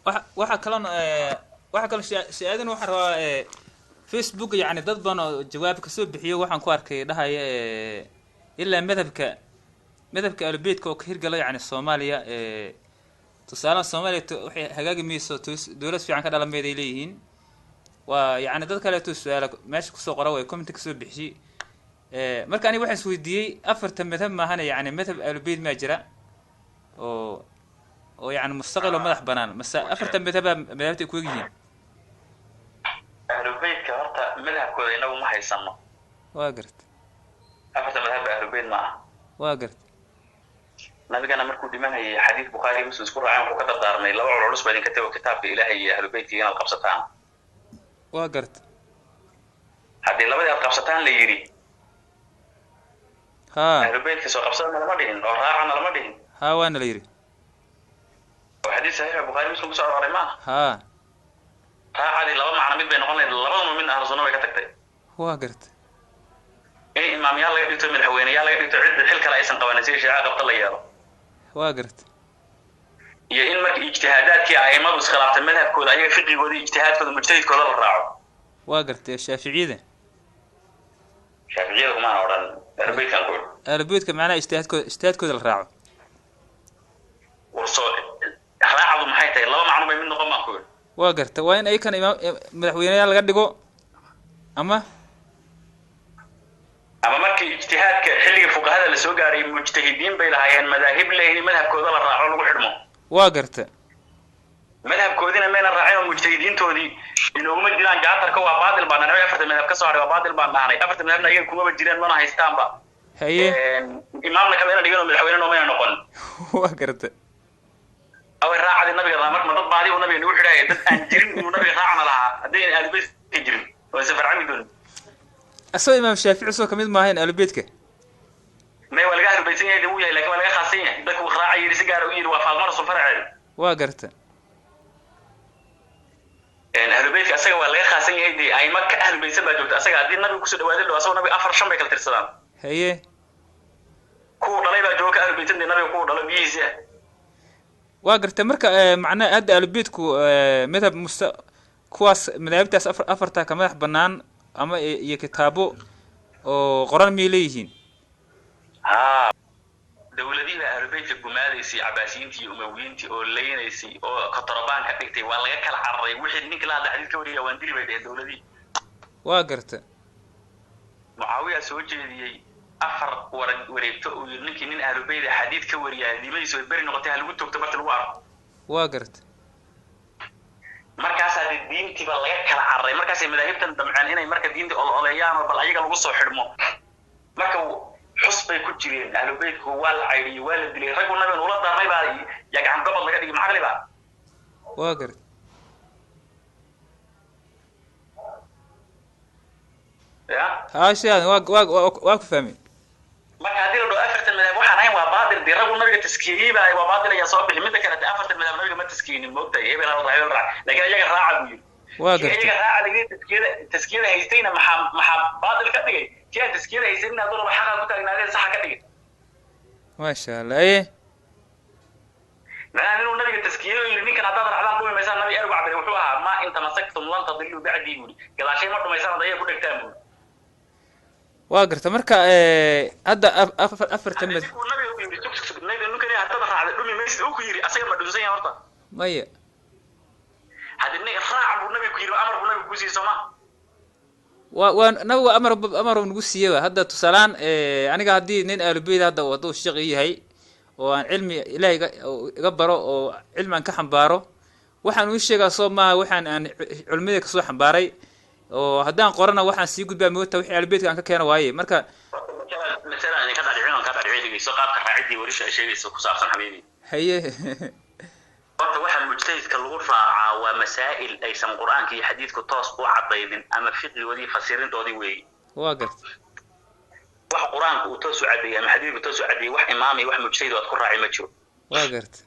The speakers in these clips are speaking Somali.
Waxa kalon waxa kaloo si-aadan waxaan rabaa Facebook, yacni dad badan oo jawaab kasoo bixiyo waxaan ku arkay dhahaya ilaa madhabka Ahlubeytka oo ka hirgalo yacni Soomaaliya, tusaalaha Soomaaliya waxay hagaagi mayso, dowlad fiican ka dhalan mayday leeyihiin. Waa yacni dad kaleeto su-aala meesha kusoo qora, way comment kasoo bixiyey. Marka aniga waxaan isweydiiyey, afarta madhab maahane, yacni madhab Ahlubeyt maa jira oo yacni mustaqil oo madax banaan, mase afarta madhaba madhabta ay ku egyihiin? Ahlubeytka horta madhabkooda inagu ma haysano. Waa garta. Afarta madhabba ahlubeyt ma aha. Waa garta. Nabigana markuu dhimanayay, xadiis Bukhaari, Muslim isku raaceen, wuxuu ka dardaarmay laba culculus baa idinka tego: kitaabka Ilaahay iyo ahlubeytka inaad qabsataan. Waa garta. Haddii labadii aad qabsataan la yidhi, ahlubeytka soo qabsadana lama dhihin oo raacana lama dhihin? Haa, waana la yidhi. Oo xadiis saxiixa Bukhaari, Muslim kusoo arooray maaha? Haa. Raacadii laba macno mid bay noqon lahayd, labadaba midna ahlu sunna way ka tagtay. Waa garta. In imaamyaal laga dhigto, madaxweyneyaal laga dhigto, cidda xil kale aysan qabanin sida shiica qabta la yeelo. Waa garta. Iyo in marka ijtihaadaadkii aimadu iskhilaaftay madhabkooda, ayaga fiqigooda iyo ijtihaadkooda, mujtahidkooda la raaco. Waa garta, Shaaficiyada. Shaaficiyada kumaana odhan, ahlubeytkan ku idhi. Ahlubeytka macnaha ijtihaadkooda la raaco. Warsoo raacadu maxay tahay? Laba macno bay mid noqon baan ku idhi. Waa garta, waa in ayakana imaam madaxweyneyaal laga dhigo ama Ama markii ijtihaadka xilliga fuqahada la soo gaaray, mujtahidiin bay lahaayeen madaahib leh, in madhabkooda la raaco, lagu xidhmo. Waa garta. Madhabkoodina mayna raacin oo mujtahidiintoodii inooguma jiraan. Jaatarka waa baatil baan dhahnay, afarta madhab ka soo haray waa baatil baan dhahnay. Afarta madhabna ayaga kumaba jiraan, mana haystaanba. Haye. Imaamna kama ina dhigin oo madaxweyne noomayna noqon. Waa garta. Away raacadii nabiga lahaa? Marka ma dad baadi uu nabiga nagu xidhaaya, dad aan jirin inuu nabiga raacana lahaa, haddayna ahlubeytka jirin oo isa farcami doonin? Asagoo Imaam Shaafici soo kamid maahayn Ahlubeytka? May, waa laga ahlubeysan yahay de, wuu yahay, lakin waa laga khaasan yahay. Dadku raaca yidhi, si gaara u yidhi, waa Faadma Rasul faraceeda. Waa garta. Ahlubeytka asaga waa laga khaasan yahay dee, aima ka ahlubeysan baa joogta. Asaga haddii nabiga kusoo dhawaaday dhow, asagoo nabiga afar shan bay kala tirsadaan. Haye. Kuwu dhalay baa jooga ka ahlubeysan dee, nabiga kuwu dhalo biyihiisi ah. Waa garta. Marka macnaha hadda Ahlubeytku madhab musta kuwaas madaahibtaas afartaa ka madax banaan ama iyo kitaabo oo qoran miyay leeyihiin? Haa, dowladihii baa ahlubeytka gumaadaysay, Cabaasiyiintii iyo Umawiyiintii oo leynaysay oo kotorobaan ka dhigtay. Waa laga kala cararay. Wixii ninka la hadla, xadiis ka wariya, waan dili bay dheheen dowladihii. Waa garta. Mucaawiya soo jeediyey afar wareegto uu yidhi ninkii nin ahlubeyda xadiid ka wariyaa dimadiisa way beri noqotay, ha lagu toogto barta lagu arko. Waa garta. Markaasaa dee diintiiba laga kala cararay. Markaasay madaahibtan damceen inay marka diinta ololeeyaan oo bal ayaga lagu soo xidhmo. Marka xus bay ku jireen ahlubeytku, waa la caydhiyey, waa la dilay. Raggu nabigan ula daarmay baa yaa gacan gobod laga dhigay, macaqli baa. Waa garta. Ya. Haa, sidaas waa ku fahmay. Marka haddii la dhaho afartan madhab waxaan ahayn waa baatil dee, raggu nabiga taskiiyey baa waa baatil ayaa soo bixi. Midda kale, afartan madhab nabiga ma taskiyinin, moogtahay? Hebel hal raac, hebel raac, laakiin ayaga raaca buu yidhi. Waa kii garta. Ayaga raaca laga taskiyada haystayna maxaa baatil ka dhigay? Kii aan taskiyada haysanin hadduu rabo xaqaa ku taagnaadeen, saxa ka dhigay. Maasha Allah, aye. Macnaha inuu nabiga taskiyey oo yidhi ninkan haddaad raacdaan dhumi maysaan, nabiga ergu cabiray wuxuu ahaa "maa in tamasaktum lan tadiluu bacdii" buuri, gadaashay ma dhumaysaan hadda ayaga ku dhegtaan buuri. Waa garta. Marka hadda afarta mad ninkuu nabiga ku yidhi sug sug, nabiga ninkan haddaad raacday dhumi maysid uu ku yidhi, asaga ma dhunsan yahay horta? Maya. Haddi nin raac buu nabiga ku yidhi, amar buu nabiga ku siiyey, soo ma? Waa nabigu amar uu nagu siiyeyba. Hadda tusaalaan aniga haddii nin Ahlubeyt hadda hadduu sheekh ii yahay oo aan cilmi Ilahay iga baro oo cilmi aan ka xambaaro, waxaan uu sheegaa soo maaha waxaan aan culimada kasoo xambaaray, oo haddaan qorana waxaan sii gudbaa moogta wixii Ahlubeytka aan ka keeno waaye marka. Masalan idinka dhadhicin oon ka dhadhicin, dhegeyso qaabka raaciddii warisha ay sheegayso ku saabsan, xabiibi. Haye. Horta waxa mujtahidka lagu raacaa waa masaa'il aysan Qur'aanka iyo xadiidku toos u cadaynin ama fiqigoodii fasirintoodii weeye. Waa garta. Wax Qur-aanku uu toos u cadeeyey ama xadiidku toos u cadeeyey, wax imaam iyo wax mujtahid aad ku raaci ma jiro. Waa garta.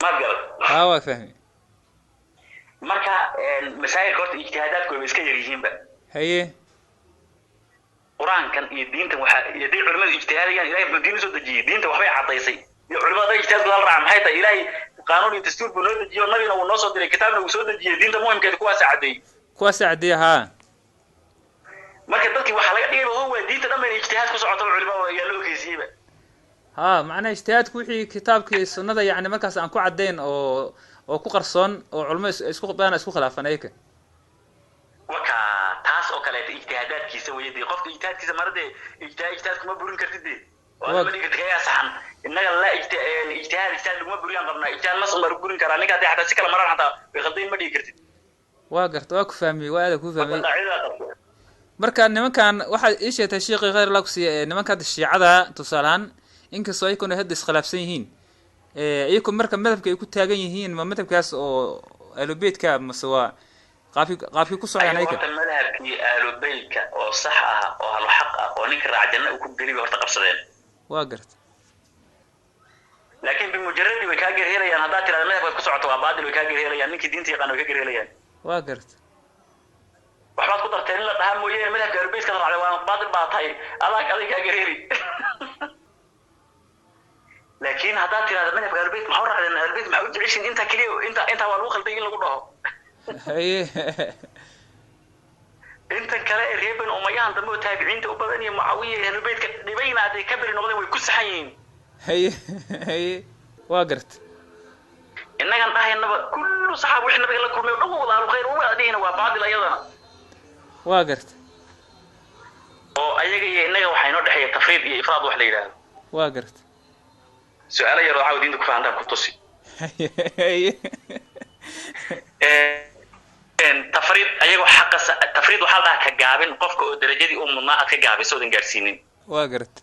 Maad garat? Haa, waa fahmi. Marka masaa'ilka horta ijtihaadaadku way iska yar yihiinba. Haye. Qur-aankan iyo diintan waxaa hadday culimadu ijtihaadayaan, Ilahay muxuu diin usoo dejiyey? Diinta waxbay caddaysay iyo culimada hadday ijtihaadkooda la raaca maxay tahay Ilaahay Qaanuun iyo dastuur buu noo dejiyo, nabina wuu noo soo diray, kitaabna wuu soo dejiyey, diinta muhimkeeda kuwaasa caddeeyey. Kuwaasa caddeeya, haa. Marka dadkii waxaa laga dhigayba ho waa diinta dhan bayna ijtihaad ku socotaba, culimada ayaa loo okeysiiyeyba. Haa, macnaha ijtihaadku wixii kitaabkii sunnada yacni markaas aan ku caddayn oo ku qarsoon oo culimo isku badan isku khilaafan ayaka. Waka taas oo kaleeta ijtihaadaadkiisa weye dee. Qofka ijtihaadkiisa maradee ijtihaad kuma burin kartid dee. Waa ma dhigi kartid kayaa saxan. Innaga la ijtihaad laguma buriyaan qabnaa. Ijtihaad mas un baa lagu burin karaa. Ninka haddii xataa si kala maraan xataa way khaldayn ma dhigi kartid. Waa garta, waa ku fahmiyey, waa aada ku fahmiyey. Qaacidada qabto. Marka nimankan waxaad ii sheegtay, sheekii khayr allah ku siiya, ee nimanka hadda shiicada tusaale ahaan, inkastoo ayakuna hadda iskhilaafsan yihiin, iyaku marka madhabka ay ku taagan yihiin ma madhabkaas oo aalubeytka mase waa qaabkii ku socdaan ayaga ayaka? Horta madhabkii aalubeytka oo sax ah oo ahlu xaq ah oo ninka raac janna uu ku geli bay horta qabsadeen. Waa garta. Laakiin bimujaradi way kaa gerhelayaan haddaad tirahda madhabkaad ku socoto waa baatil, way kaa gerhelayaan. Ninkii diinta yaqaan way ka gerhelayaan. Waa garta. Waxbaad ku darteen in la dhahaa mooyee, madhabka aalubeytka raacday waa baatil baa tahay, adag aday kaa gerheli. Laakiin haddaad tirahda madhabka aalubeyt maxaa u raacdeen, aalubeyt maxaa u jeceshiin, intaa keliya intaa waa lagu khalday in lagu dhaho. Haye. Intan kale ee reer Bani Umayahan dambe oo taabiciinta u badan iyo Mucaawiya iyo ahlubeytka dhibayna hadday ka beri noqdeen way ku saxan yihiin. Haye, waa garta. Innagan dhahaynaba kullu saxaab wixii nabiga la kulmay oo dhan wada ahlu khayr wada dhihina waa baatil ayadana. Waa garta. Oo ayaga iyo innaga waxaa inoo dhexeeya tafriid iyo ifraad wax la yidhaahdo. Waa garta. Su-aalo yar oo caawa diinta ku fahantaan ku tusi. Haye. Tafriid ayagoo xaqa tafriid waxaa la dhahaa ka gaabin qofka oo darajadii u mudnaa aad ka gaabiso oodan gaadhsiinin. Waa garta.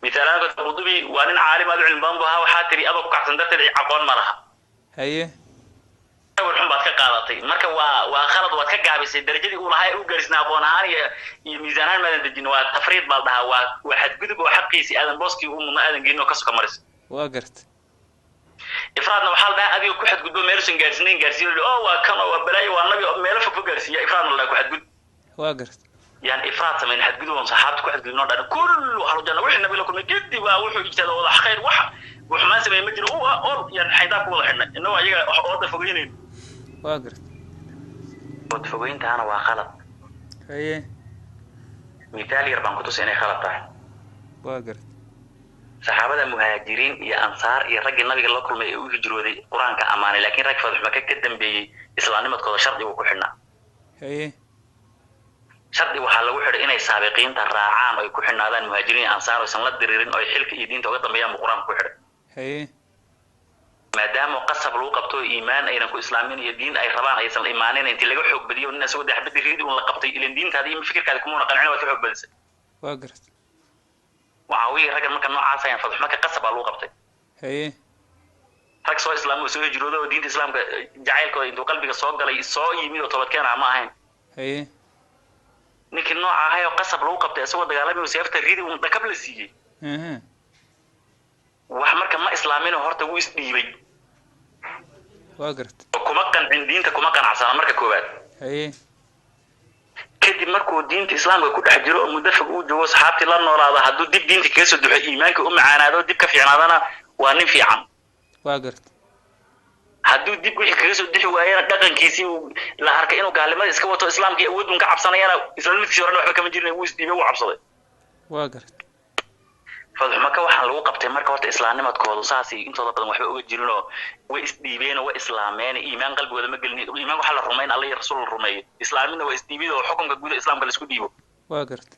Misaalaan Qudubi waa nin caalim aad u cilmi badan bu ahaa. Waxaa tiri adoo ku kacsan darteed aqoon ma laha. Haye. Sawir xun baad ka qaadatay. Marka waa khalad, waad ka gaabisay darajadii uu lahaa ee u gaarsiinaa aqoon ahaan iyo miisaan ahaan maadan dejin. Waa tafriid baa la dhahaa, waa xadgudub oo xaqiisii aadan booskii u mudnaa aadan gelin oo ka soka maris. Waa garta. Ifraadna waxaa la dhahaa adiga ku xadgudbo meelusan gaarsiinayn gaarsiiyo, oo waa kan oo waa balaayo, waa nabi oo meelo fog fog gaarsiiya. Ifraadna la dhahaa ku xadgud. Waa garta. Yani ifraad samayn xadgudub oon saxaabta ku xadgudubnoo dhan kullu ahlu janna wixii nabi la kulmay kadib waa wuxuu ijtihaado wada khayr, wax xumaan sameeyey ma jiro u ol yani xaydaab ku wada xidhnay innagoo ayaga wax ooda fogeynayn. Waa garta. Ood fogeyntaana waa khalad. Haye. Mithaal yar baan ku tusay inay khalad tahay. Waa garta. Saxaabada muhaajiriin iyo ansaar iyo raggii nabiga la kulmay ee u hijrooday qur-aanka ammaanay, laakiin rag fadxuma ka dambeeyey islaamnimadkooda shardi uu ku xidhnaa. Haye. Shardi waxaa lagu xidhay inay saabiqiinta raacaan oo ay ku xidhnaadaan muhaajiriin iyo ansaar oysan la diriirin oo ay xilka iyo diinta uga dambeeyaan buu qur-aanka ku xidhay. Haye. Maadaama qasab lagu qabto oo iimaan aynan ku islaamin iyo diin ay rabaan aysan imaanin, intii laga xoog badiyo nin isagoo daxbadi riidi un la qabtay, ilan diintaada iyo fikirkaada kumuuna qancin, waad ka xoog badisay. Waa garta. Mucaawiya raggan marka noocaas ayaan fadxumaka qasab baa lagu qabtay. Haye. Rag soo islaamay oo soo hijrooday oo diinta islaamka jacaylkooda intuu qalbiga soo galay soo yimid oo toobadkeena ma ahayn. Haye. Ninkii nooca ahay oo qasab lagu qabtay isagoo dagaalamay oo seefta ridi un dhakab la siiyey, wax marka ma islaamin oo horta wuu isdhiibay. Waa garta. Oo kuma qancin diinta, kuma qanacsana marka koowaad. Haye. Kadib markuu diinta islaamka ku dhex jiro oo muddo fog uu joogo saxaabtii la noolaado, hadduu dib diinta kaga soo duxo, iimaanka u macaanaado, dib ka fiicnaadana waa nin fiican. Waa garta. Hadduu dib wixii kaga soo duxi waayana, dhaqankiisii uu la arkay inuu gaalnimada iska wato, islaamkii awoodun ka cabsanayana, islaamnimadiisii horena waxba kama jirin, wuu isdhiibay, wuu cabsaday. Waa garta. Fadxumaka waxaan lagu qabtay marka horta islaamnimadkoodu saasay intooda badan waxba uga jirinoo way isdhiibeen oo way islaameen, iimaan qalbigooda ma gelin. Iimaan waxaa la rumayn alla iyo rasuul la rumeeyo, islaamina waa isdhiibid oo xukunka guud ee islaamka la isku dhiibo. Waa garta.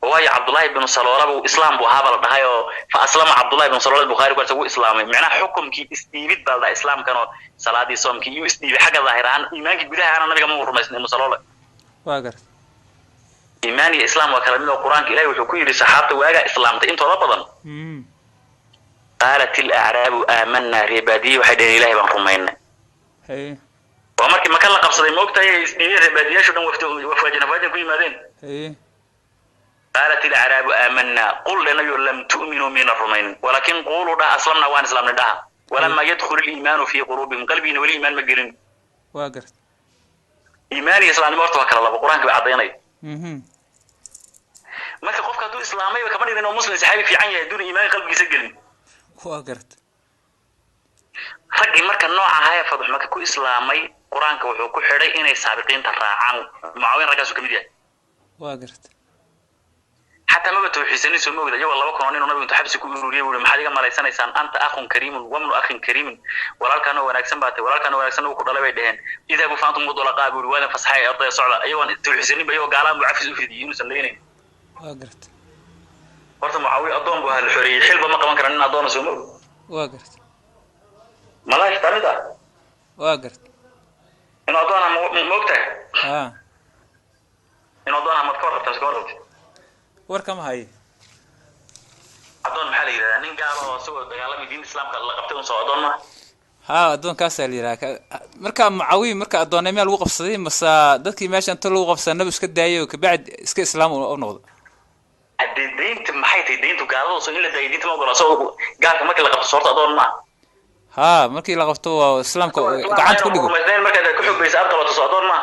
Waayo Cabdullaahi binu Saloolaba islaam buu ahaaba la dhahay oo fa aslama Cabdullahi binu Saloola, Bukhaari ku wuu islaamay. Micnaha xukumkii isdhiibid baa la dhahay islaamkan oo salaadii soomkii iyuu isdhiibay xagga daahir ahaan, iimaankii gudaha ahaana nabiga ma rumaysna ibnu Saloole. Waa garta. Iimaan iyo islaam waa kala mid oo qur-aanka ilahi wuxuu ku yidhi saxaabta waagaa islaamtay intooda badan, qaalat ilacraabu aamanaa, reebaadiye waxay dhaheen ilahay baan rumaynay. Haye. Waa markii maka la qabsaday moogtahay ay isdhiibeen reebaadiyaashu dhan wafwaajin afwaajin ku yimaadeen. Haye. Qaalat ilacraabu aamanaa, qul dhanayo lam tu'minuu miina rumaynin, walaakin quuluu dhaha aslamna, waan islaamnay dhaha, walamaa yadkhulu liimaanu fii quluubihim, qalbigiina weli iimaan ma gelin. Waa garta. Iimaan iyo islaamnimo horta waa kala labo, qur-aanka baa caddaynaya. Marka qofka hadduu islaamayba kama dhigin oo muslim saxaabi fiican yahay hadduuna iimaan qalbigiisa gelin. Waa garta. Raggii marka nooca ahaa ee Fadux Maka ku islaamay, Qur-aanka wuxuu ku xidhay inay saabiqiinta raacaan. Mucaawiyan raggaasu ka mid yahay. Waa garta. Xataa maba tawxiidsanin, soo moogda? Iyagoo 2000 oo nin oo nabigu intuu xabsi ku ururiyey buu yihi: "Maxaad iga malaysanaysaan? Anta akhun kariimun wabnu akhin kariimin, walaalkaanoo wanaagsan baa tahay, walaalkaanoo wanaagsan uu ku dhalay," bay dheheen. "Idhabu fa antum mudlaqaa," buu yihi, "waadan fasaxay, ardaya socda." Iyagoon tawxiidsanin ba, iyagoo gaalaan buu cafis u fidiyey inuusan leynayn. Waa garta. Horta Mucaawiya addoon buu ahaa la xoreeyey, xilba ma qaban kara nin addoona, soo moog? Waa garta. Malaashtaa mid ah. Waa garta. Inuu addoon ah ma ogtahay? Haa. Inuu addoon ah maad ka warqabtaa mise ka warqabtid? Warkama hayo. Addoon maxaa la yidhahdaa? Nin gaal oo isagoo dagaalamay diinta Islaamka la qabtay un, soo addoon ma? Haa, addoonkaasaa la yidhaha. Marka Mucaawiya marka addoonnimo miyaa lagu qabsaday, mase dadkii meesha inta lagu qabsaa nabi iska daayay oo kabacdi iska islaam u noqdo? Haddee diinta maxay tahay? Diintu gaalada soo in la daayo diinta ma ogola. Soo gaalka markii la qabto soorta addoon ma? Haa, markii la qabto waa islaamka gacanta ku dhigo. Rumaysnayn markaad ku xogbaysa aad qabato, soo addoon ma?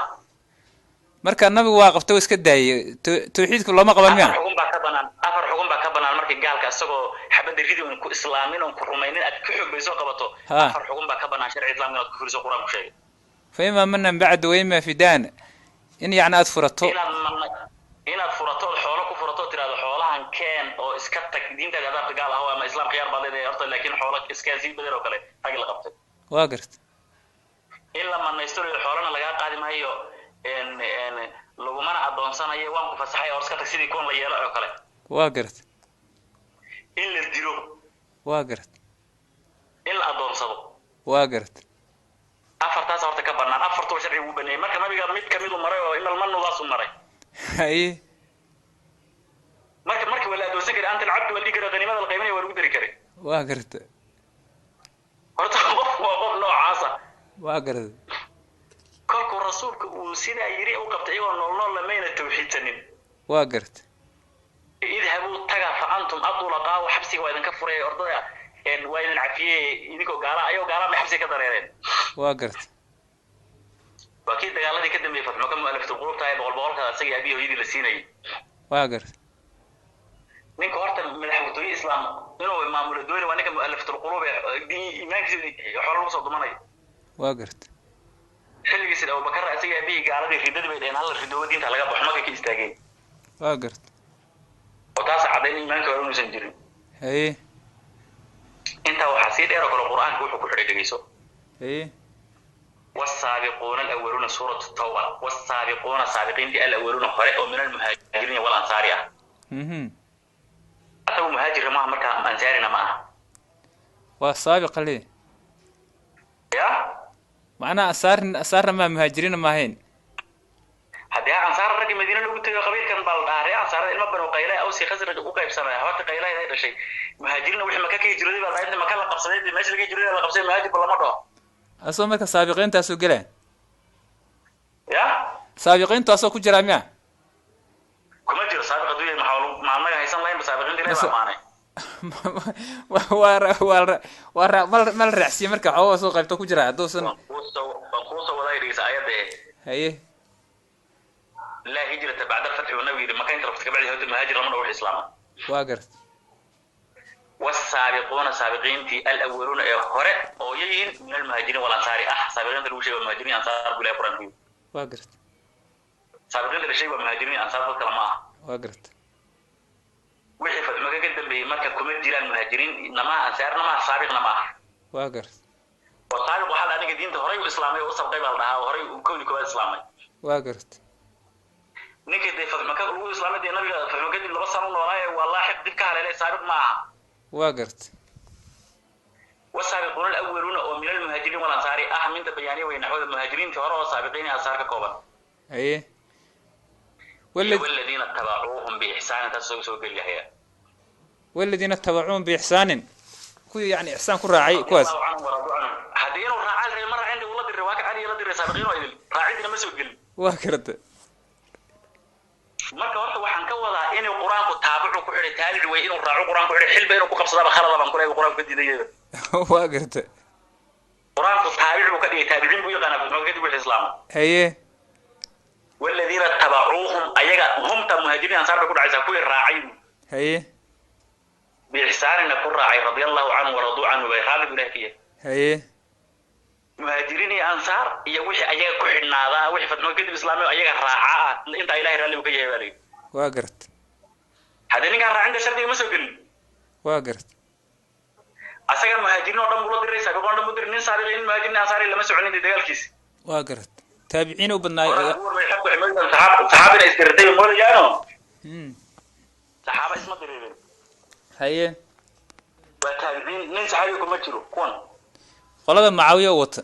Marka nabigu waa qabtay oo iska daayay, tawxiidka looma qaban miya? Afar xugun baa ka banaan, afar xugun baa ka banaan markii gaalka isagoo xabadda ridi oon ku islaamin oon ku rumaynin aad ku xogbayso qabato. Afar xugun baa ka banaan sharci Islaamka inaad ku fuliso, Qur-aanku sheegay. Fa imaa manan bacdu wa imaa fidaan, in yacni aad furato. Inaad manna, inaad furato ood xoolo ku furato oo tiraahdo: "Xoolahan keen oo iska tag, diintaada hadaabta gaal ah ama islaam khiyaar baad leedahay horta, laakiin xoolo iska sii bedel," oo kale ragi la qabtay. Waa garta. In la manaysto, xoolana lagaa qaadi maayo, lagumana adoonsanayo, waan ku fasaxay oo iska tag, sidii kuwan la yeelo oo kale. Waa garta. In la dilo. Waa garta. In la adoonsado. Waa garta. Afartaas horta ka banaan, afartuba sharciga ugu baneeyay. Marka nabiga mid kamid u maray oo imalmanudaas u maray. Haye. Marka waa la adoonsan kari, anta alcabdu waa la dhihi karaa, qaniimada la qaybanaya waa lagu dari karay. Waa garta. Horta qof waa qof noocaasa. Waa garta. Kolkuu rasuulka uu sidaa yiri u qabtay, iyagoo nool nool lamayna tawxiidsanin. Waa garta. "Idhabuu, taga, fa antum adulaqaa," xabsiga waa idinka furay, ordada waa idin cafiyey idinkoo gaala. Ayagoo gaalaa bay xabsiga ka dareereen. Waa garta. Waa kii dagaaladii ka dambeeyey Fatxu Maka mu'alafatu qulubta ee boqol boqolka asagii abihi hooyadii la siinayay. Waa garta. Ninka horta madaxweyne islaam inuu maamulo dooni waa ninka mu'alafatul qulub ee iimaankiisa xoolo lagu soo dumanayo. Waa garta. Xilligiisa Abubakar asagii aabihii gaaladii ridadii bay dheheen hala ridoobo, diinta laga baxo, markay ka istaageen. Waa garta. Oo taas caddayn iimaanka hore inuusan jirin. Haye. Intaa waxaa sii dheer oo kale, Qur-aanka wuxuu ku xidhay, dhegeyso. Haye. والسابقون الأولون، سورة التوبة، والسابقون سابقين دي الأولون hore oo min المهاجرين والأنصار ah. Asagu muhaajirna maaha, marka ansaarina ma aha. Waa saabiqa le. Ya. Macnaha ansaarna maa, muhaajiriinna ma ahayn. Haddii ansaar raggii Madiine lagu tago qabiilkan baa la dhahaa, ree ansaarada ilma Banu Qayla, Awsi, Khasraj u qaybsanaya, habarta Qaylahayd ay dhashay. Muhaajiriinna wixii Maka ka hijrooday baa la dhahaa. Inta Maka la qabsaday dee meesha laga hijrooday la qabsaday, muhaajirba lama dhaho. Asoo marka saabiqiintaasoo gelaa. Ya. Saabiqiintaasoo ku jiraa miya? Kuma jiro saabiq hadduu yahay, maxaa maalmaga haysan lahayn ba saabiqiinta Ilahay baa amaanay. Waa ma la raacsiiye marka xoogaa soo qaybto ku jira hadduusan. Waan kuusoo wadaa, dhegeysa ayadda ee. Haye. Laa hijrata bacda alfatxi buu nabigu yidhi. Maka inta lafta kabacdi horta muhaajir lama dhaho wix islaama. Waa garta. والسابقون سابقينتي الأولون ee hore oo yayihiin min المهاجرين والأنصار ah, saabiqiinta lagu sheegay waa muhaajiriin ansaar buu Ilahay Qur-aanku yidhi. Waa garta. Saabiqiinta la sheegay waa muhaajiriin ansaar, dad kale ma aha. Waa garta. Wixii Fatxu Maka ka dambeeyey marka kuma jiraan, muhaajiriin nama, ansaarna maaha, saabiqna ma aha. Waa garta. Oo saabiq waxaa la aniga diinta horay u islaamay oo u sabqay baa la dhahaa, oo horay kowdii koowaad islaamay. Waa garta. Ninkii dee Fatxu Maka lagu islaamay dee nabiga Fatxu Maka kadib 2 sano u noolaaye waa laaxiq dib ka haleelay, saabiq ma aha. Waa garta. والسابقون الأولون oo min المهاجرين والأنصار ah, minta bayaaniya way naxwada, muhaajiriintii hore oo saabiqiin iyo ansaar ka kooban. Haye. والذين اتبعوهم بإحسان taas soo geliyaya. والذين اتبعوهم بإحسان, kuwii yani ixsaan ku raacay kuwaas. الله عنهم ورضوا عنه. Haddii inuu raacaa la rabay ma raacin, uu la diray, waa ka Cali la diray, saabiqiin oo idil raacidina ma soo gelin. Waa garta. Marka horta waxaan ka wadaa inuu Qur-aanku taabicu ku xidhay, taabici wey inuu raaco Qur-aanku xidhay, xilba inuu ku qabsadaba khalada baan ku leeyahay, Qur-aanku ka diidayay. Waa garta. Qur-aanku taabic buu ka dhigay, taabiciin buu yaqaanaa Fatxu kadib wixii islaama. Haye. والذين اتبعوهم ayaga humta muhaajiriin ansaar bay ku dhacaysaa, kuwii raacay. Haye. biixsaanina ku raacay, رضي الله عنه ورضوا عنه, bay raalli buu Ilahay ka yahay. Haye. iyo ansaar iyo wixii ayaga ku xidhnaadaa, wixii fatmo kadib islaamay ayaga raaca ah, intaa Ilahay raalli buu ka yahay baa layidhi. Waa garta. Haddii ninkaan raacinta shardiga ma soo gelin. Waa garta. Asaga muhaajiriin oo dhan buu la diray, saabiqoon oo dhan buu diray, nin saabiqi, nin muhaajir, nin ansaari lama soconin dee dagaalkiisa. Waa garta, taabiciin u badnaay. Saxaabina isdirirtay bay moodayaano. Saxaaba isma diriirin. Haye. Waa taabiciin, nin saxaabiga kuma jiro kuwan. Qolada Macaawiya u wata.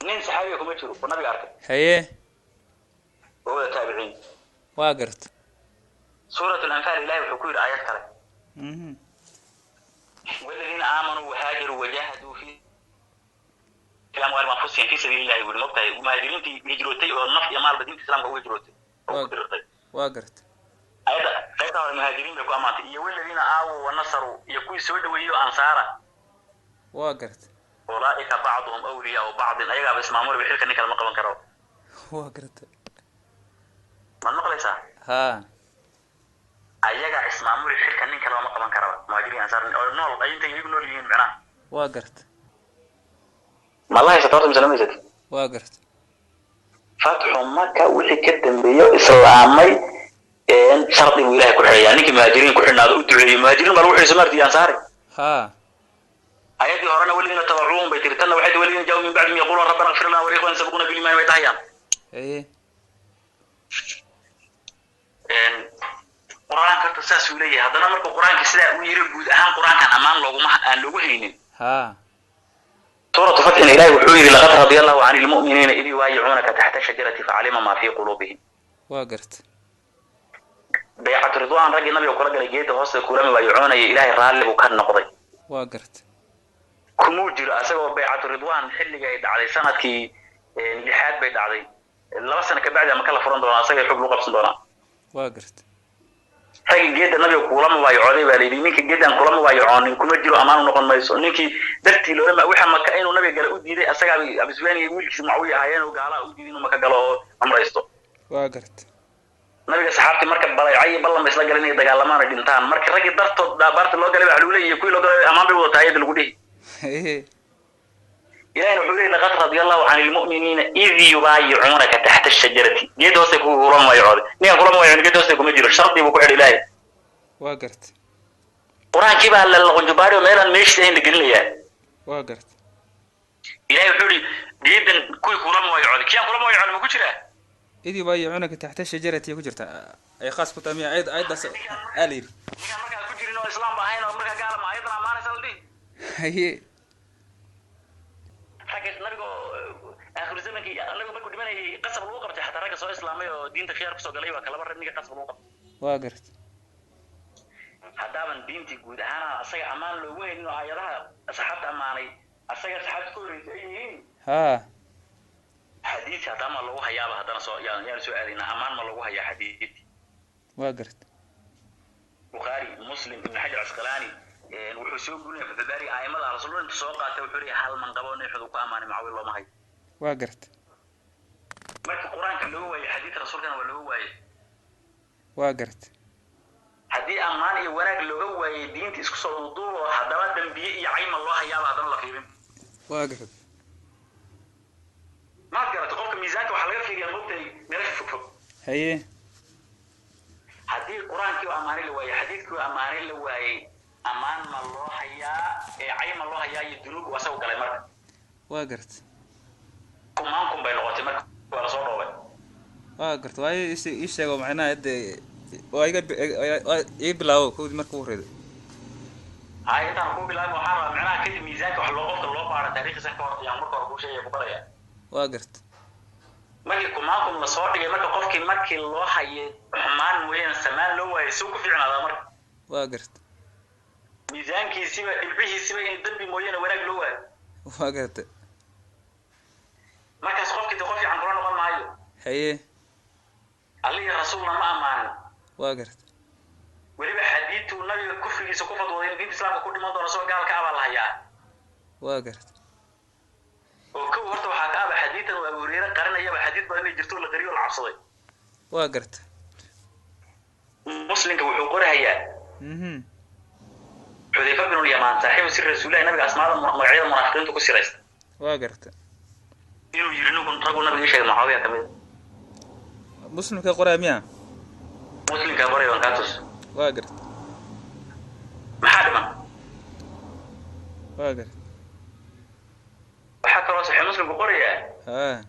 Nin saxaabiga kuma jiro oo nabiga arkay. Haye. Waa wada taabiciin. Waa garta. Suurat Alanfaal Ilahi wuxuu ku yidhi aayad kale: waladiina aamanuu wahaajaruu wajahaduu fi amwaalihim anfusihim fi sabiili illahi. Wuli mogtahay muhaajiriintii hijrootay oo naf iyo maalba diinta islaamka ugu hijrootay oo ku dirirtay. Waa garta. Ayadda qaybta hore muhaajiriin bay ku ammaantay, iyo waladiina aawuu wanasaruu, iyo kuwii soo dhaweeyey oo ansaara. Waa garta. Ulaa'ika bacduhum awliyaau bacdin, ayagaaba ismaamuli, xilka nin kale ma qaban karo. Waa garta. Maad maqlaysaa? Haa. Ayagaa ismaamuli, xilka nin kale ma qaban karaba, muhaajiriin ansaar oo nool ay intay iyagu nool yihiin macnaha. Waa garta. Ma la haysata horta mise lama haysata? Waa garta. Fatxu Maka wixii ka dambeeyo islaamay shardi buu Ilahay ku xidhayaa ninkii muhaajiriin ku xidhnaado, u duceeyey. Muhaajiriin baa lagu xidhay somaarti ansaari. Haa. Ayadii horena waladiina tabacuuhum bay tiri, tanna waxay tii waladiina jaa min bacdihim yaquluuna rabbana ighfir lana waliikhwanina sabaquuna biliimaan bay dhahayaan. Haye. Qur-aanka horta saasuu leeyahay. Haddana markuu qur-aanka sidaa uu yiri, guud ahaan qur-aankan ammaan looguma aan loogu haynin. Haa. Suuratu Fatxina Ilahi wuxuu yidhi: laqad radia Allahu cani lmu'miniina id yubaayicuunaka taxta shajarati facalima maa fii quluubihim. Waa garta. Baycatu ridwaan raggii nabiga kula galay geeda hoosta kula mubaayicoonaya, Ilaahay raalli buu ka noqday. Waa garta. Kumuu jiro asagoo baycatu ridwaan xilliga ay dhacday sanadkii lixaad bay dhacday, 2 sano kabacdi ama kala furan doonaa, asaga xog lagu qabsan doonaa. Waa garta. Raggii geedda nabiga kula mubaayacooday baa layidhi, ninka geeddan kula mubaayacoonin kuma jiro, ammaan u noqon mayso. Ninkii dartii loola waxa Maka inuu nabiga gala u diiday asagaa Abi Sufyaan iyo wiilkiisa Mucaawiya ahaayeen oo gaalaa u diiday inuu Maka galo oo cumraysto. Waa garta. Nabiga saxaabtii marka balaycay iyo ballan bay isla galeen inay dagaalamaan ay dhintaan. Marka raggii dartood dhaabaarta loo galay baa lagu leeyahay, kuwii loo galay ammaan bay wadataa ayadda lagu dhihi. Haye. Ilahina wuxuu leeyahy: laqad radia Allahu cani lmu'miniina id yubaayicuunaka taxta ashajarati. Geed hoose kula mubaayacooday, ninkaan kula mubaayacon geed hoose kuma jiro, shardi buu ku xidhay Ilaahay. Waa garta. Qur-aankii baa la laqunjubaari oo meelaan meeshiisa ahayn la gelinayaa. Waa garta. Ilahay wuxuu yihi geedan kuwii kula mubaayacooday, kiyaan kula mubaayacon ma ku jiraa? Id yubaayicuunaka taxta shajarati ku jirta, ay khaas ku tahay miya ayad ayaddaas aa la yidhi? Ninkaan markaa ku jirin oo islaam ba ahayn oo markaa gaala, ma ayadan ammaanaysa la dhihi? Haye. Ragga nabiga oo aakhiru zamankii nabigu markuu dhimanayay qasab lagu qabtay, xataa ragga soo islaamay oo diinta khiyaar kusoo galay waa kalaba rag ninka qasab lagu qabtay. Waa garta. Haddaaban diintii guud ahaan asaga ammaan loogu haynin oo aayadaha asxaabta ammaanay asaga saxaabta ka horreysay ay yihiin, Haa. xadiidka haddana ma loogu hayaaba? Haddana soo yaan soo aadaynaa, ammaan ma loogu hayaa xadiid? Waa garta. Bukhaari, Muslim, Ibn Xajar Casqalaani wuxuu soo gurinaya Fatxulbaari, aimada rasuul intu soo qaatay wuxuu leeyahay hal manqabo nin xud ku ammaanay Mucaawiya looma hayo. Waa garta. Marka qur-aanka looga waayey, xadiidka rasuulkana waa looga waayey. Waa garta. Haddii ammaan iyo wanaag looga waayey diinta isku soo duuduubo, haddaba dambiye iyo cayma loo hayaaba haddana la fiirin. Waa garta. Maad garata? Qofka miisaanka waxaa laga fiiriyaa moogtahay meelasha fogfog. Haye. Haddii qur-aankii oo ammaanay la waayey, xadiidkii oo ammaanay la waayey, ammaan ma loo hayaa ee cay ma loo hayaa iyo dunuub uu asagu galay marka? Waa garta. Kumaan kun bay noqotay marka, waa lasoo dhoobay. Waa garta, waayo ii sheego macnaha hadde waa iga waa iga bilaabo kowdii marka ugu horreyda. Hay, intaan ku bilaabin waxaan rabaa macnaha kadib miisaanka wax loo qofka loo baaro taariikhdiisa ka hor ayaan marka hore kuu sheegaya, ku baraya. Waa garta. Markii kumaan kun lasoo dhigay marka, qofkii markii loo hayay xumaan mooyaane samaan loo waayay, suu ku fiicnaadaa marka? Waa garta. Miisaankiisiba dhibcihiisiba in dambi mooyaane wanaag loo waayo. Waa garta. Markaas qofkii de qof fiican kula noqon maayo. Haye. Alle iyo rasuulna ma ammaanin. Waa garta. Weliba xadiidtuu nabiga kufrigiisa ku fadwooday in diinta islaamka ku dhiman doono soo gaalka abaa la hayaa. Waa garta. Oo kow horta waxaa ka aba xadiidan uu Abu Hureyre qarinayaba, xadiid badan inay jirto la qariyo, la cabsaday. Waa garta. Muslimka wuxuu qorahayaa Xudayfa bin Lyamaan, saaxiibu sir rasuulillahi, nabiga asmaada magacyada munaafiqiintu ku siraysta. Waa garta. Inuu yiri ninku raggu nabiga ii sheegay Mucaawiya ka mid a. Muslimka qoraa miya? Muslimka qoray baan kaa tus. Waa garta. Maxaa dhiman? Waa garta. Waxaa kaloo Saxiix Muslimku qorayaa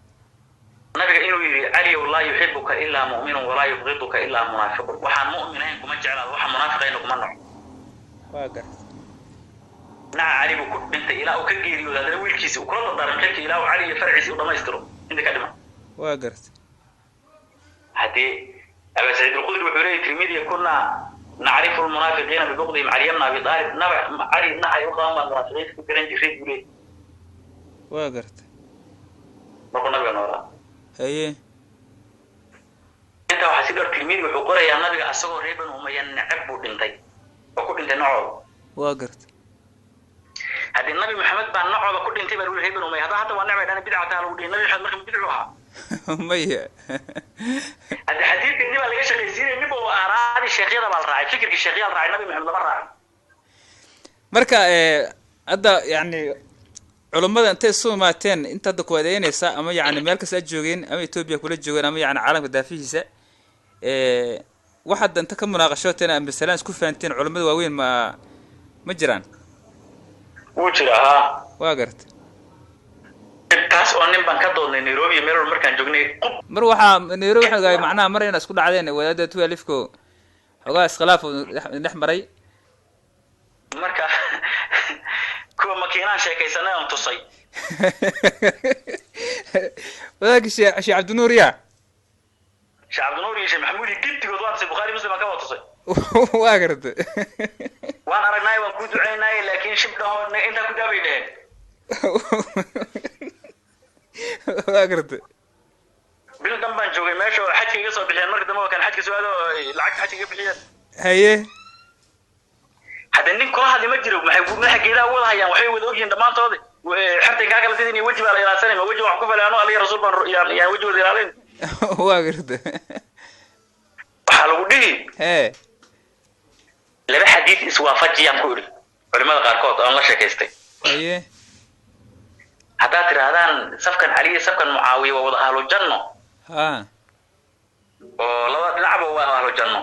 nabiga inuu yidhi: "Caliyow, laa yuxibuka ilaa mu'minun walaa yubqiduka ilaa munaafiqun." Waxaan mu'min ahayn kuma jeclaado, waxaan munaafiqayna kuma naco. Waa garta. Naca Cali buu ku dhintay ilaa uu ka geeriyooda. Haddana wiilkiisi uu kula dardaarmay xilkii ilaa uu Cali iyo farciisi u dhammaystiro inta ka dhiman. Waa garta. Haddee Aba Saciid Alkhudri wuxuu leeyahy, Tirmidiya: "Kunaa nacrifu lmunaafiqiina bibuqdihim Caliya bna Abi Aalib." Naba Cali nacay u qaban baan munaafiqiinta ku garan jiray, buu leeyahy. Waa garta. Markuu nabiga noolaa. Haye. Intaa waxaa si dheer, Tirmidi wuxuu qorayaa nabiga asagoo reer Banu Umaya neceb buu dhintay oo ku dhintay nacooda. Waa garta. Haddii Nabi Maxamed baa nacooda ku dhintay baa lagu reer Banu Umaya, hadda waa necbay dhana bidca taa lagu dhihi. Nabi Maxamed marka bidcu ahaa? Maya. Haddi xadiidka baa laga shaqaysiinaya, ninba waa aaraadii sheekhyada baa la raacay, fikirkii sheekhyaa la raacay, Nabi Maxamed lama raacin. Marka hadda yani culummada intay isu imaateen, inta hadda kuwadeynaysa ama yani meel kasta aad joogeen, ama Etoobiya kula joogeen, ama yani caalamka daafihiisa, waxaad inta ka munaaqashooteen ama masalaan isku fahanteen culummada waaweyn ma jiraan? Wuu jira, haa. Waa garta. Taas oo nin baan ka doodnay Nairobi iyo meel walba markaan joognay qub. Mar waxaa Nairobi waxaan ogahay macnaha mar inaa isku dhacdeen wadaadda twelve-ko, xogaa iskhilaaf uu dhex maray. Marka kuwa makiinaan sheekaysanay oon tusay. Wadaadka Sheekh Cabdinuur ya? Sheekh Cabdinuur iyo Sheekh Maxamuud iyo giddigood waan tusay, Bukhaari Muslim baan ka wada tusay. Waa garta. "Waan aragnaay, waan kuu ducaynaay, laakiin shib dhaho, intaa ku daabay," dheheen. Waa garta. Bil dhan baan joogay meesha oo xajka iga soo bixiyeen. Marka dambe waa kan xajka soo aado oo lacagta xajka iga bixiyeen. Haye. Hadda nin kula hadli ma jiro. Maxay madaxa geedaha u wada hayaan? Waxay wada ogyihiin dhammaantoodi xertay kaa kala sidin iyo weji baa la ilaalsanay. Ma weji wax ku falay? Ano Aliya Rasuul baan yaan wejigooda ilaalin. Waa garta. Waxaa lagu dhihi hee laba xadiis iswaafajiyaan ku idhi culimada qaarkood oon la sheekaystay. Haye. Haddaad tidhaahdaan safkan Cali iyo safkan Mucaawiya waa wada ahlu janno oo labada dhinacba waa ahlu janno,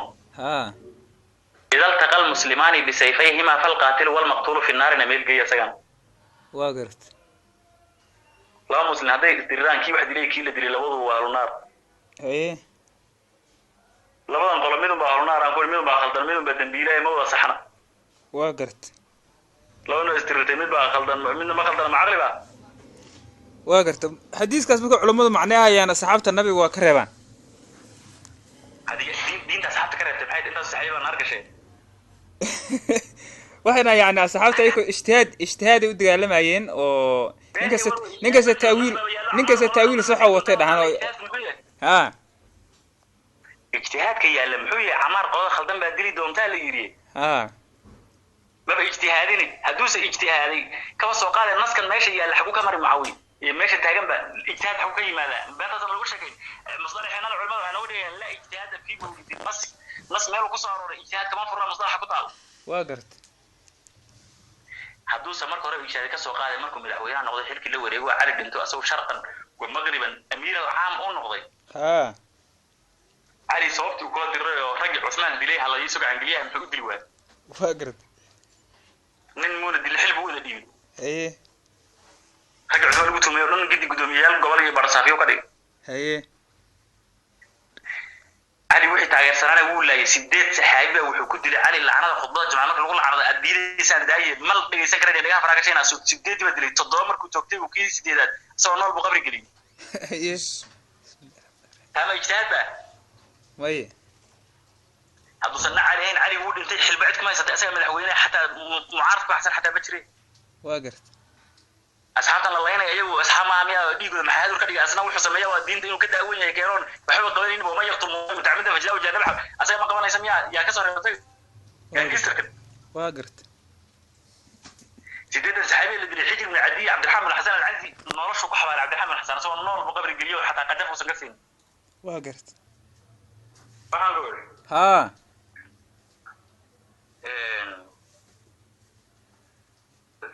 ida altaqa almuslimaani bisayfayhima falqaatilu walmaqtuulu fi naarina meel geeya isagan. Waa garta. Laba muslim hadday isdiriraan, kii wax dilay, kii la dilay, labaduba waa ahlu naar. Haye. Labadan qolo midun baa ahlu naar aan ku midun baa khaldan, midun baa dembiilahay, ma wada saxna. Waa garta. Labana isdirirtay, mid baa khaldan, midna ma khaldana, ma caqli ba? Waa garta. Xadiiskaas marka culummadu macnahayaan asxaabta nabiga waa ka reebaan. Hadiga diinta asxaabta ka reebtay maxay? Intaas saxaabi baa naar gashay. Waxayna yani asxaabta ayagoo ijtihaaday u dagaalamayeen oo ninkasta taawiil saxoo watay dhahaan oo ha. Ijtihaadka yaalla muxuu yahay? Camaar qolada khaldan baa dili doontaa la yidhi. Maba ijtihaadini. Hadduuse ijtihaaday, kaba soo qaadee, naskan meesha yaalla xagu ka mari Mucaawiya iyo meesha taagan ba ijtihaad xagu ka yimaadaa? Beentaasan lagu sheekay. Musطalaxeenana culimada waxay nooga dhigayaan laa ijtihaada fi mawridi nas. Nas meeluu kusoo arooray ijtihaad kama furna, musطalaxa ku taal. Waa garta. Hadduuse marka hore ijtihaad ka soo qaaday, markuu madaxweynaha noqday, xilkii la wareego, Cali dhinto, asagoo sharqan wa maqriban amiir alcaam u noqday, Cali sababtii uu kula diray oo raggii Cusmaan dilay hala iisoo gacangeliyaha muxuu u dili waayay? Waa garta. Nin muuna dilin, xil buu wada dhiibay. Haye. Ragga Cusmaan lagu tumeeyo o dhan gidi guddoomiyeyaal gobol iyo barasaafiyo ka dhigay. Haye. Cali wixii taageersanaana wuu laayay. 8 saxaabi baa wuxuu ku dilay Cali lacnada, khudbada jimca marka lagu lacnada aad diidaysaan daaye, mal dhegaysan karan, dhagaha faraa gashaynaa. Sideedii baa dilay, toddoba markuu toogtay uu kii sideedaad isagoo nool buu qabri geliyey. Haye. Taama ijtihaad ba? Maye. Hadduusan na Cali ahayn, Cali wuu dhintay, xilba cid kuma haysatay, asaga madaxweyne, xataa mucaaradku axsan xataa ma jirin. Waa garta. Asxaabtan la laynaya iyagu asxaab maaha miyaa? Dhiigooda maxaa hadur ka dhigay? Asna wuxuu sameeya waa diinta inuu ka daawan yahay keenoon waxba qabanaynin. Wama yaqtul mutacamida fajzaa jahannam, asaga ma qabanaysa miyaa? Yaa ka soo reebtay gaangistarkan? Waa garta. 8 saxaabi la dilay, Xijir ibn Cadiy, Cabdiraxmaan bin Xasan Alcanzi noloshu ku xabaalay. Cabdiraxmaan bin Xasan isagoo nool buu qabri geliyo, xataa qadaf uusan ka siin. Waa garta. Waxaan ku iri,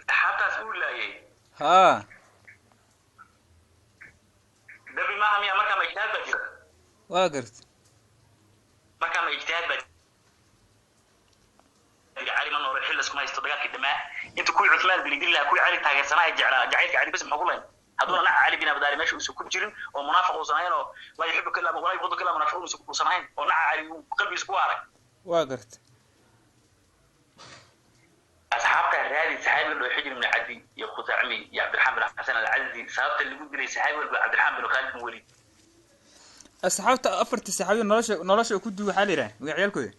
saxaabtaas uu laayay. Waa garta. Markaa ma ijtihaad baa jira? Cali ma noole, xil iskuma haysto. Dagaalkii dhamaa inta kuwii Cuthmaan dili dili lahaa, kuwii Cali taageersanaa ee jeclaa jacaylka Cali bas, maxaa ku lahayn hadduuna naca Cali bin Abi Daalib meesha uusan ku jirin oo munaafiq uusan ahayn oo laa yuxibuka illaa walaa yubghiduka illaa munaafiquun uusan ahayn oo naca Cali uu qalbigiisa ku arag? Waa garta. Asxaabta raadi, saxaabiga dhoo Xijr ibn Cadi iyo Khusacmi iyo Cabdiraxmaan bin Xasan Alcazi, sababta lagu dilay saxaabi walba, Cabdiraxmaan bin Khaalid bin Walid. Asxaabta afarta saxaabiya nolosha ku duuga, waxaa la yidhaha magacyaalkooda?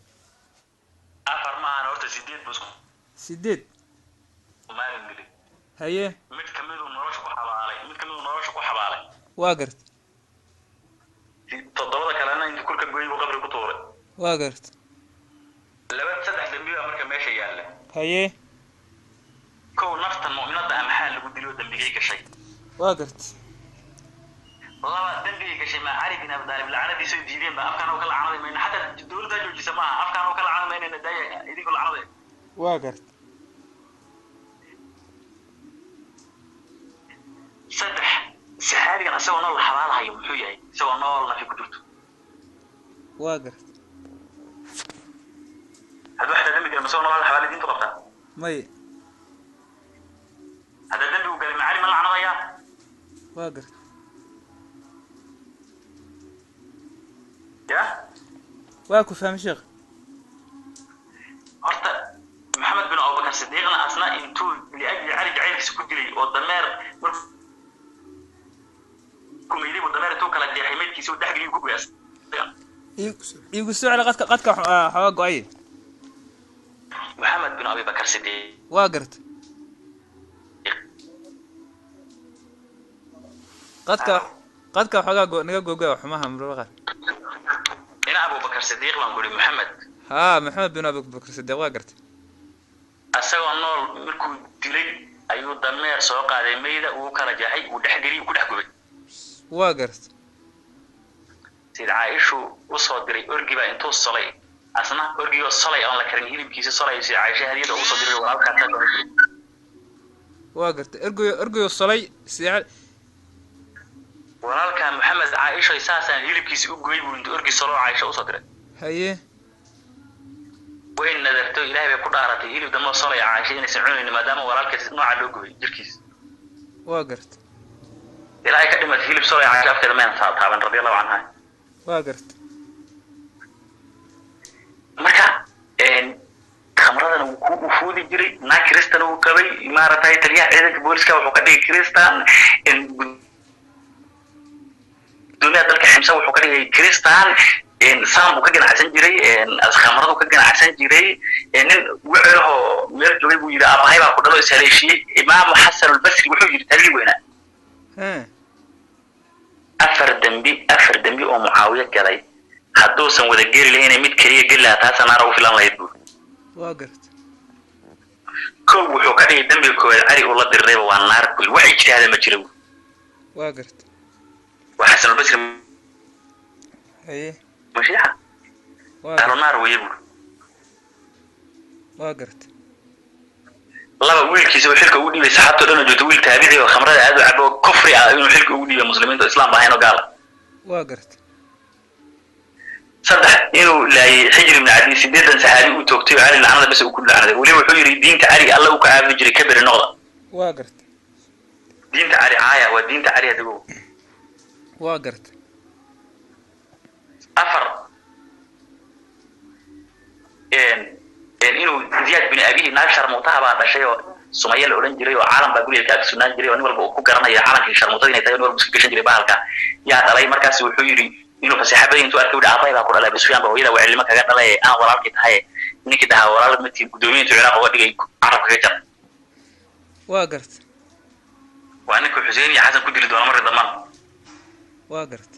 Afar maahan horta, sideed buu isku 8. maalin dilay. Haye. Mid kamiduu nolosha ku xabaalay, mid kamiduu nolosha ku xabaalay. Waa garta. Toddobada kalena inta kulka gooyey buu qabri ku tuuray. Waa garta. Laba saddex dambi baa marka meesha yaalla. Haye. Kow, naftan mu'minada ah maxaa lagu dilay oo dambigay gashay? Waa garta. Laba, dambigay gashay ma Cali bin Abi Daalib lacnadiisa oo diideen ba afkaan oo ka lacnaday mayna, xataa dowladdaa joojisa maaha, afkaan oo ka lacnad maynayna, daaya idinku lacnaday. Waa garta. Saddex, saxaabigan isagoo nool la xabaalahayo muxuu yahay, isagoo nool nafi ku jirto? Waa garta. Hadduu xataa dambi galay, isagoo nool la xabaalay diintu qabtaa? May. Haddaa dambigu galay, ma Cali ma lacnadayaa? Waa garta. Ya. Waa ku fahmay, sheekh. Horta Maxamed bin Abubakar Sidiiqna asna intuu liajli Cali jacaylkiisa ku dilay oo dameer markuu meyday buu dameer intuu kala jeexay meydkiisa uu dhexgeliyay ku goyas. Iigu soo celi, qadka xoogaa go-ay. Maxamed bin Abibakar Sidiiq. Waa garta, qadka xoogaa naga gogoa xumaha mararka qaar. Ina Abubakar Sidiiq baan ku ihi, Maxamed. Haa, Maxamed bin Abubakar Sidiiq, waa garta. Asagoo nool markuu dilay ayuu dameer soo qaaday meyda, uu kala jeexay, uu dhexgeliyay, ku dhex gubay. Waa garta. Sayid Caaishu usoo diray orgi baa intuu solay, asna orgigoo solay oon la karin hilibkiisa solay, Sayid Caaisha hadiyada ugu soo diray walaalkaas. Waa garta, ergoyo solay sidaa. Walaalkaa Maxamed Caaisho saasaan hilibkiisa u goy buu intuu orgi soloo Caaisha usoo diray. Haye. Way nadarto, Ilaahay bay ku dhaaratay hilib dambe oo solaya Caaisha inaysan cunaynin, maadaama walaalkaas nooca loo gubay jirkiisa. Waa garta. Ilaahay ka dhimatay hilib solaya Caaisha afkeeda mayna taaban, radiallahu canha. Waa garta. Marka khamradana wuu ku ufuudi jiray, naag kristan uu qabay, maaragtay, taliyaha ciidanka booliska wuxuu ka dhigay kristan, gudoomiyaha dalka Ximsa wuxuu ka dhigay kristan, sam buu ka ganacsan jiray, khamradu ka ganacsan jiray. Nin wecelahoo meel joogay buu yidhi aabahay baa ku dhalo ishaleeshiyey. Imaamu Xasan Albasri wuxuu yidhi, taligi weynaa, hee, 4 dembi, 4 dembi oo Mucaawiye galay hadduusan wada geli lahayn, mid keliya geli lahaa, taasa naara u filan lahayd buuri. Waa garta. Kow, wuxuu ka dhigay dembiga koowaad Cali uu la dirirayba waa naar kuy, wax ijtihaada ma jira buuri. Waa garta. Waa Xasanulbasri. Haye. Mashiixa. Waa ahlu garta. Naar weeye buuri. Waa garta. Laba, wiilkiisa uu xilka ugu dhiibay saxaabta dhan oo joogta, wiil taabici oo khamrada aad u cabo oo kufri ah inuu xilka ugu dhiibay muslimiinta oo islaam ba ahayn oo gaala. Waa garta. Saddex, inuu laayay Xijr ibn Cadi, 80 saxaabi uu toogtay oo Cali lacnada bas uu ku lacnaday. Weliba wuxuu yidhi diinta Cali Alla uu ka caabudi jiray ka beri noqda. Waa garta. Diinta Cali caaya waa diinta Cali adigo. Waa garta. Afar, inuu Ziyaad bin Abihi, naag sharmuutaha baa dhashay oo Sumaya la odhan jiray oo caalam baa guriga ka agsugnaan jiray oo nin walba uu ku garanaya calankii sharmuutada inay tahay, nin walba iska gashan jiray bahalka yaa dhalay. Markaas wuxuu yidhi inuu faseexa badan intuu arkay wuxuu aabahay baa ku dhalay, Abu Sufyaan baa hooyada wacilnimo kaga dhalay, aan walaalkii tahay, ninkii dhahaa walaal matii, guddoomiye intuu Ciraaq uga dhigay carabka kaga jar. Waa garta. Waa ninka Xuseen iyo Xasan ku dili doona marka dambana. Waa garta.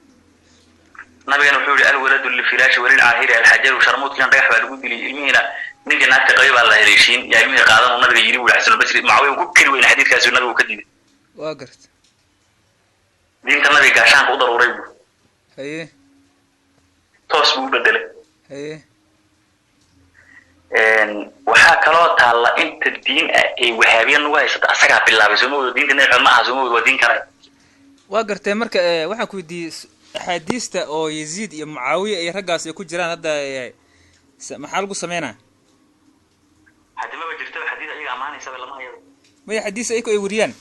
Nabigana wuxuu yihi alwaladu lilfiraashi walilcaahiri alxajaru, sharmuudkiina dhagax baa lagu dilay, ilmihiina ninkii naagta qabay baa la heleeshiin yaa ilmihii qaadan uu nabiga yidhi buu Xasanulbasri. Mucaawiya uu ku keli weyna xadiidkaasi nabigu ka diiday. Waa garta. Diinta nabiga gaashaanka u daruuray buu. Haye. Toos buu u bedelay. Haye. Waxaa kaloo taalla inta diin ah ee wahaabiya nagu haysata asagaa bilaabay, soo ma wado diinta Nabi Maxamed ma aha, soo ma wado waa diin kale. Waa gartay. Marka waxaan ku weydiiyey Axaadiista oo Yaziid iyo Mucaawiya iyo raggaas ay ku jiraan hadda, maxaa lagu sameynaa? Haddi maba jirto xadiid ayaga ammaanaysaba, lama hayaba. Maya, xadiis ayago ay wariyaan.